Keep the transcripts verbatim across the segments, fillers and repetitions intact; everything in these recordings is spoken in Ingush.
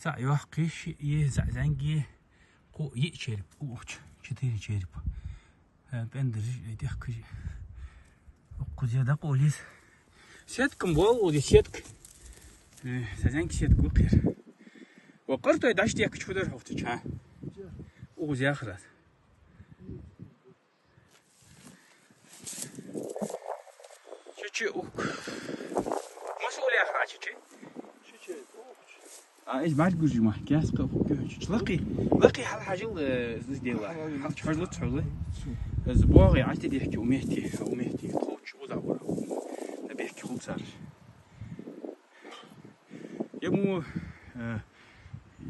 ТаӀа йохкхий, шиъ е, зӀа-, зӀамига е, кхоъ, йиъ череп, укхаза четыре черепа. Э, пӀендараш, э, тӀехкажи. Укхаза е дӀакъовла еза. Сетка-м боал, укхаза сетка. Э, са зӀамига сетка ва-кх ер. Ва къартой дӀачудехкача фу дар хьогӀ цу чу, а? Укхаза яхар аз. Чу-чу укх. Масса уллехьа чу-чу? А, из бӀаргагуш ма, каьсак а хӀу кхы чу. Лакхе, лакхе хьалхьажал, э, из дела. Хьалхьажал. Хьажал, хьажал. Из богӀи Ӏатидехке у метте, у метте. Тховча уза ура. На бехке хул цар. Е мо, э,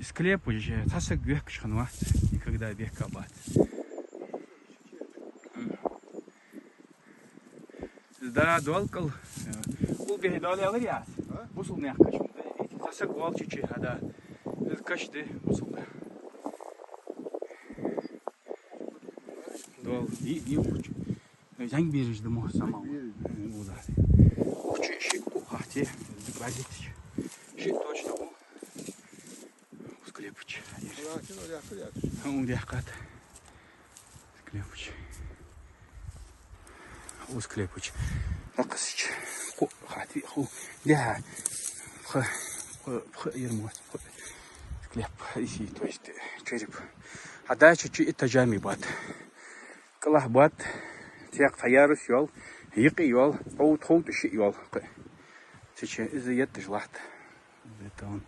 склеп уже цхьа саг вехкаш хиннавац, никогда вехка бац. М. Да, доал кӀал, э, улбехьа доал ялар яц. А? Бусалба наьха каш. Цхьа саг воал чу-чу, хӀа, да. Из каш да бусалба. Доал, и, и, уч. Э, зӀамига бераш да мо сама. ЗӀамига бераш да. Э, уза. Укх чу шиъ укх хьахьте, базитич. Шиъ точно у. Укх склепа чу. Лакин у дехкар яц. Хм, у дехкад. Склепа чу. Укх склепа чу. Дакъасача. Ху, хати, ху. Дехьа. Пха, пха, пха, ермот, пха. Склеп, иси, то есть, череп. А дальше чу этажами бат. КӀалахьа бат, цхьа ярус йоал, юкъе йоал, тхов-, тховтӀа шиъ йоал. Цу чу из етташ латт. Это он.